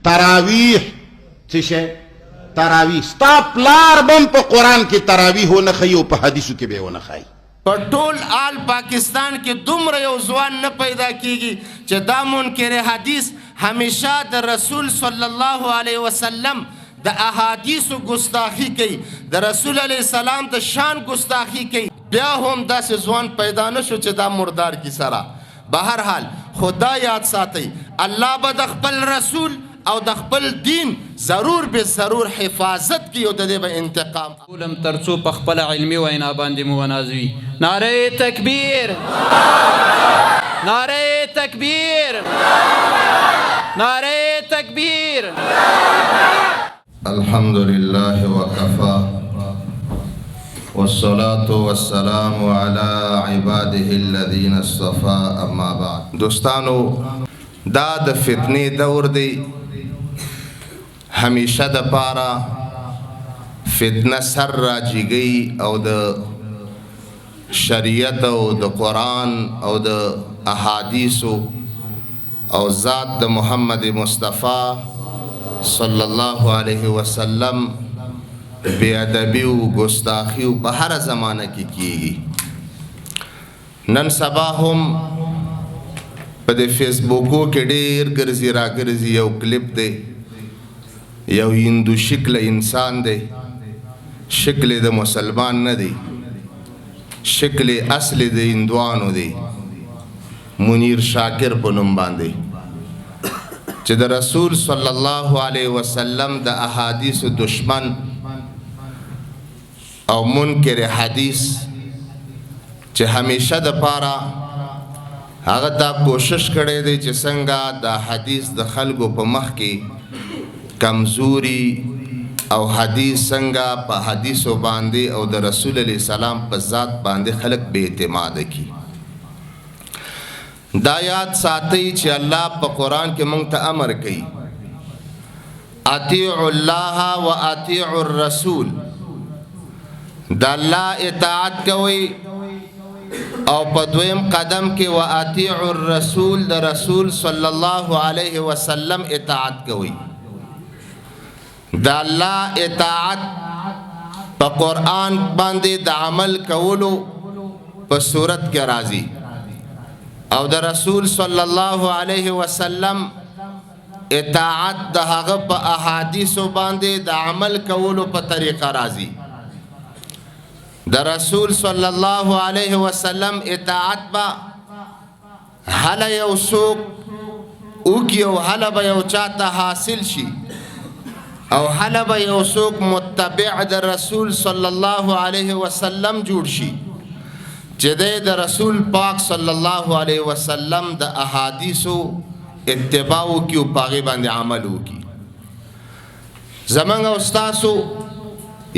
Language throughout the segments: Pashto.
تراویح څه شی؟ تراویح ستا پلار به هم په قرآن کې تراویح ونه ښیي او په حدیثو کې به یې ونه ښایي. په ټول آل پاکستان کې دومره یو ځوان نه پیدا کیږي چې دا منکر حدیث همیشه د رسول صلی الله علیه وسلم د احادیثو ګستاخی کوي، د رسول علیه السلام د شان ګستاخی کوي، بیا هم داسې ځوان پیدا نه شو چې دا مردار کی سره. بهر حال خو دا یاد ساتئ، الله به د خپل رسول او د خپل دین ضرور به ضرور حفاظت کوي او د دې به انتقام. کولم ترڅو په خپله علمي وینا باندې مو ونازوي. نعره تکبیر، نعره تکبیر، نعره تکبیر. الحمد لله وكفى والصلاة والسلام على عباده الذين اصطفى اما بعد. دوستانو، دا د فتنې دور دی، همیشه د پاره فتنه سر راجیږي او د شریعت او د قرآن او د احادیثو او ذات د محمد مصطفی صلی الله علیه وسلم بے ادبی او ګستاخی او په هر زمانه کې کیږي. نن سبا هم په دې فیسبوکو کې ډیر ګرځي را ګرځي یو کلیپ دی، یو هندو شکل انسان دی، شکل د مسلمان نه دی، شکل اصل د هندوانو دی، منیر شاکر په نوم باندې، چې د رسول صلی الله علیه وسلم د احادیث دشمن او منکر حدیث، چې همیشه د پاره هغه دا کوشش کړی دی چې څنګه د حدیث د خلکو په مخ کې کمزوري او حدیث څنګه په حدیثو باندې او د رسول علیه السلام په ذات باندې خلک بې اعتماده کی. دا یاد ساتئ چې الله په قرآن کې مونږ ته امر کوي، اطیعوا الله و اطیعوا الرسول، د الله اطاعت کوئ او په دویم قدم کې و اطیعوا الرسول، د رسول صلی الله علیه وسلم اطاعت کوئ. د الله اطاعت په قرآن باندې د عمل کولو په صورت کې راځي او د رسول صلی الله علیه وسلم اطاعت د هغه په احادیثو باندې د عمل کولو په طریقه راځي. د رسول صلی الله علیه وسلم اطاعت به هله یو څوک وکړي او هله به یو چاته حاصل شي او هله به یو څوک متبع د رسول صلی الله علیه وسلم جوړ شي چې دی د رسول پاک صلی الله علیه وسلم د احادیثو اتباع وکړي او په هغې باندې عمل وکړي. زمونږ او ستاسو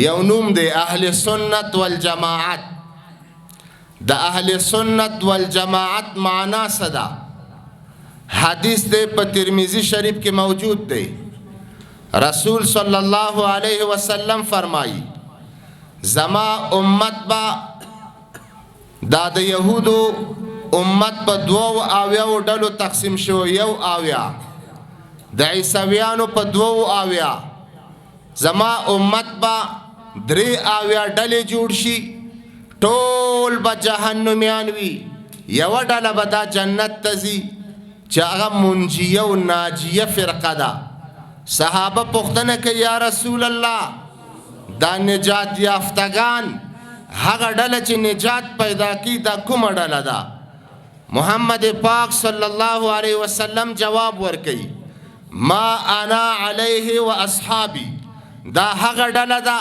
یو نوم دی اهل سنت والجماعت. د اهل سنت والجماعت معنا څه ده؟ حدیث دی په ترمذي شریف کې موجود دی. رسول صلی الله علیه وسلم فرمایي، زما امت به دا د یهودو امت په 72 ډلو تقسیم شو، 71 د عیسویانو په 72، زما امت به 73 ډلې جوړ شي، ټول به جهنمیان وي، یوه ډله به دا جنت ته ځي چې هغه منجیه او ناجیه فرقه ده. صحابه پوښتنه کوي، یا رسول الله، دا نجات یافتگان هغه ډله چې نجات پیدا کړي دا کومه ډله ده؟ محمد پاک صلی الله علیه وسلم جواب ورکوي، ما انا علیه و اصحابي، دا هغه ډله ده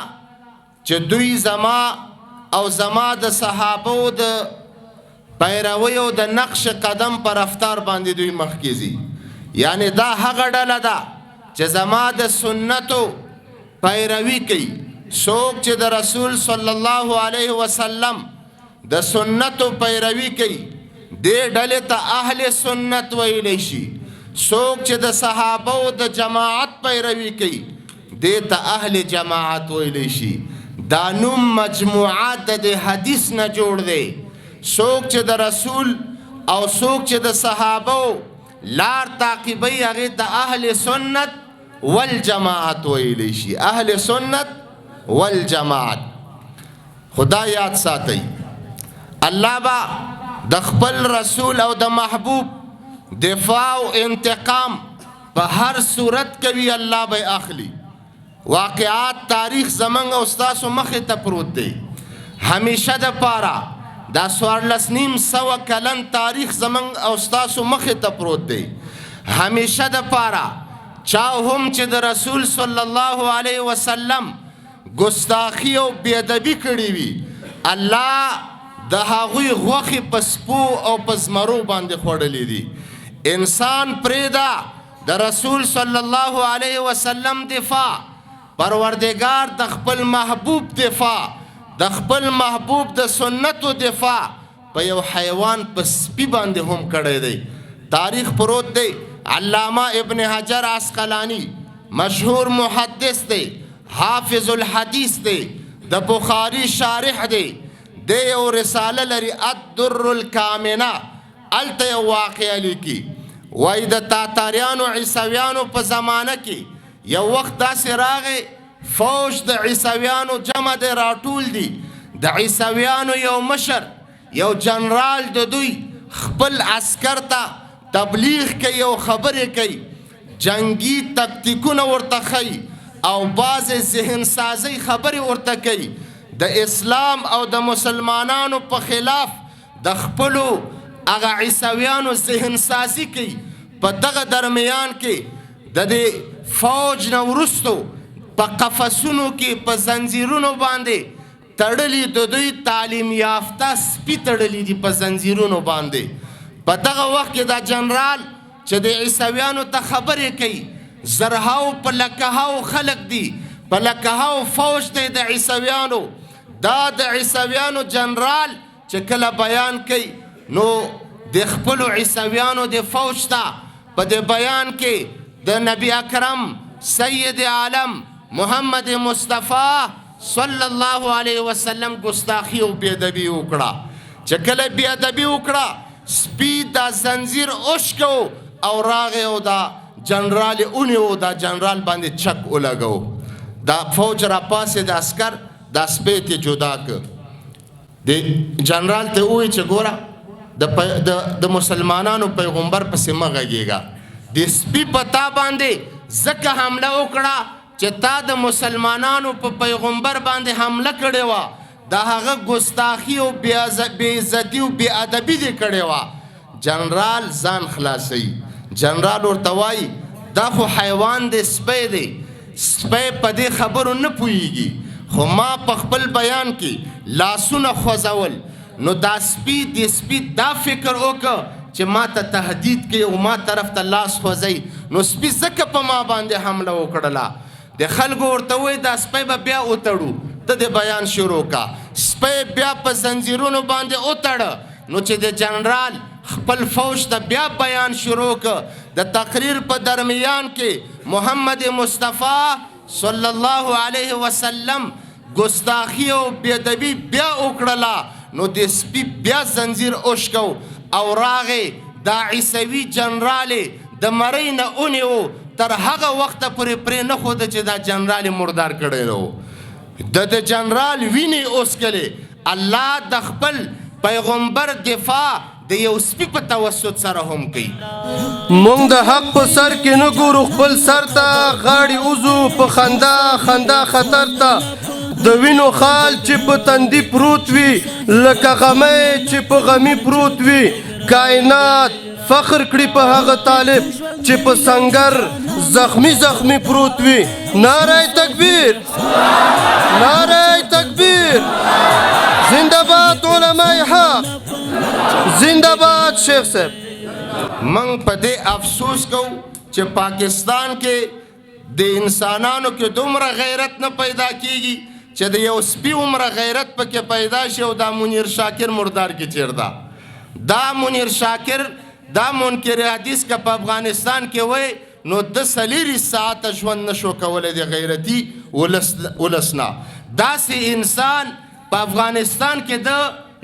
چې دوی زما او زما د صحابو د پیروۍ او د نقش قدم پر رفتار باندې دوی مخکې ځي. یعنی دا هغه ډله ده چې زما د سنتو پیروي کوي. څوک چې د رسول صلی الله علیه وسلم د سنتو پیروي کوي دې ډلې ته اهل سنت ویلی شي. څوک چې د صحابو د جماعت پیروي کوي دې ته اهل جماعت ویلی شي. دا نوم مجموعه د دې حدیث نه جوړ دی. څوک چې د رسول او څوک چې د صحابو لار تعقیبوي هغې ته اهل سنت والجماعت ویلی شي، اهل سنت والجماعت. خدا یاد ساتئ، الله با د خپل رسول او د محبوب دفاع او انتقام په هر صورت کوي، الله به اخلي. واقعات تاریخ زمنګ او ستاسو مخې ته پروت دی همیشه د پاره. دا 1450 کلن تاریخ زمنګ او ستاسو مخې ته پروت دی همیشه د پاره. چا هم چې د رسول صلی الله علیه وسلم ګستاخی او بې ادبي کړې وي، الله د هغوی غوښې په سپو او په زمرو باندې خوړلې دي. انسان پرېږده د رسول صلی الله علیه وسلم دفاع، پروردگار د خپل محبوب دفاع، د خپل محبوب د سنتو دفاع په یو حیوان په سپي باندې هم کړی دی. تاریخ پروت دی. علامه ابن حجر عسقلانی مشهور محدث دی، حافظ الحدیث دی، د بخاری شارح دی. دی یو رساله لري الدر الکامنه، هلته یو واقعه لیکي. وایي د تاتاریانو عیسویانو په زمانه کې یو وخت داسې راغی، فوج د عیسویانو جمع دی، راټول دي. د عیسویانو یو مشر، یو جنرال د دوی خپل عسکر ته تبلیغ کوي او خبرې کوي، جنګي تکتیکونه ورته ښیي او بعضې ذهن سازۍ خبرې ورته کوي. د اسلام او د مسلمانانو په خلاف د خپلو هغه عیسویانو ذهن سازي کوي. په دغه درمیان کې د دې فوج نه وروستو په قفسونو کې په زنځیرونو باندې تړلي د دوی تعلیم یافته سپي تړلي دي په زنځیرونو باندې. په دغه وخت کې دا جنرال چې د عیسویانو ته خبرې کوي، زرهاو په لکهاو خلک دي، په لکهاو فوج دی د عیسویانو. دا د عیسویانو جنرال چې کله بیان کوي نو د خپلو عیسویانو د فوج ته په دې بیان کې د نبی اکرم سید عالم محمد مصطفی صلی الله علیه وسلم ګستاخي او بې ادبي وکړه. چې کله بې ادبي وکړه، سپي دا زنځیر وشکو او راغی او دا جنرال یې ونیو، دا جنرال باندې چک ولګو. دا فوج راپاڅېد، د عسکر دا سپی ترې جدا کړ. د جنرال ته ووایي چې ګوره د مسلمانانو پیغمبر پسې مه غږېږه، د سپي په تا باندې ځکه حمله وکړه چې تا د مسلمانانو په پیغمبر باندې حمله کړې وه، د هغه ګستاخي او بې عزتي او بې ادبي دې کړې وه. جنرال ځان خلاصوي. جنرال ورته وایي دا خو حیوان دی، سپی دی، سپی په دې خبرو نه پوهیږي، خو ما په خپل بیان کې لاسونه خوځول، نو دا سپي د سپي دا فکر وکړ چې ما ته تهدید کوي او ما طرف ته لاس خوځوي، نو سپي ځکه په ما باندې حمله وکړله. د خلکو ورته وایي دا سپی به بیا وتړو، ته د بیان شروع کا. سپی بیا په زنځیرونو باندې وتړه. نو چې د جنرال خپل فوج ته بیا بیان شروع که، د تقریر په درمیان کې محمد مصطفی صلی الله علیه وسلم ګستاخي او بې ادبي بیا وکړله، نو د سپي بیا زنځیر وشکو او راغی دا عیسوي جنرال د مرۍ نه ونیو، تر هغه وخته پورې پرې نه ښوده چې دا جنرال یې مردار کړی نه و. د جنرال وینې وڅکلې. الله د خپل پیغمبر دفاع د یو سپي په توسط سره هم کوي. مونږ د حق په سر کې نه ګورو خپل سر ته، غاړې وځو په خندا خندا خطر ته. د وینو خال چې په تندي پروت وي، لکه غمی چې په غمي پروت وي. کائنات فخر کړي په هغه طالب چې په سنګر زخمی زخمی پروت وي. نعره تکبیر، نعره تکبیر، زنده باد علماء حق، زنده باد شیخ صاحب. موږ په دې افسوس کوو چې پاکستان کې د انسانانو کې دومره غیرت نه پیدا کیږي چې د یو سپي عمره غیرت پکې پیدا شي. او دا منیر شاکر مردار کې چېرته دا منیر شاکر دا منکر حدیث که په افغانستان کې وای نو د 24 ساعته ژوند نشو کولی د غیرتي ولس نه. داسې انسان په افغانستان کې د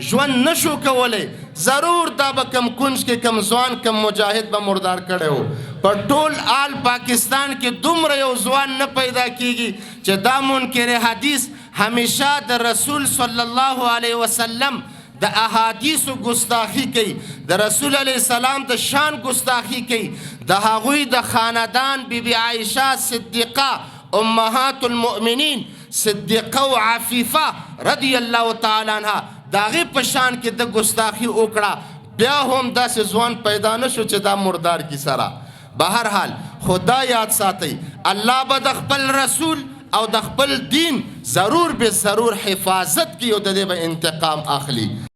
ژوند نشو کولی. ضرور دا به کم کنج کې کم ځوان کم مجاهد به مردار کړی و. په ټول آل پاکستان کې دومره یو ځوان نه پیدا کیږي چې دا منکر حدیث همیشه د رسول صلی الله علیه وسلم د احادیثو ګستاخی کوي، د رسول علیه السلام د شان ګستاخی کوي، د هغوی د خاندان بی بی عایشه صدیقه امهات المؤمنین صدیقه او عفیفه رضی الله تعالی عنها د هغې په شان کې د ګستاخی وکړه، بیا هم داسې ځوان پیدا نه شو چې دا مردار کی سره. بهرحال خدا یاد ساتئ، الله به د خپل رسول او د خپل دین ضرور به ضرور حفاظت کوي او د دې به انتقام اخلي.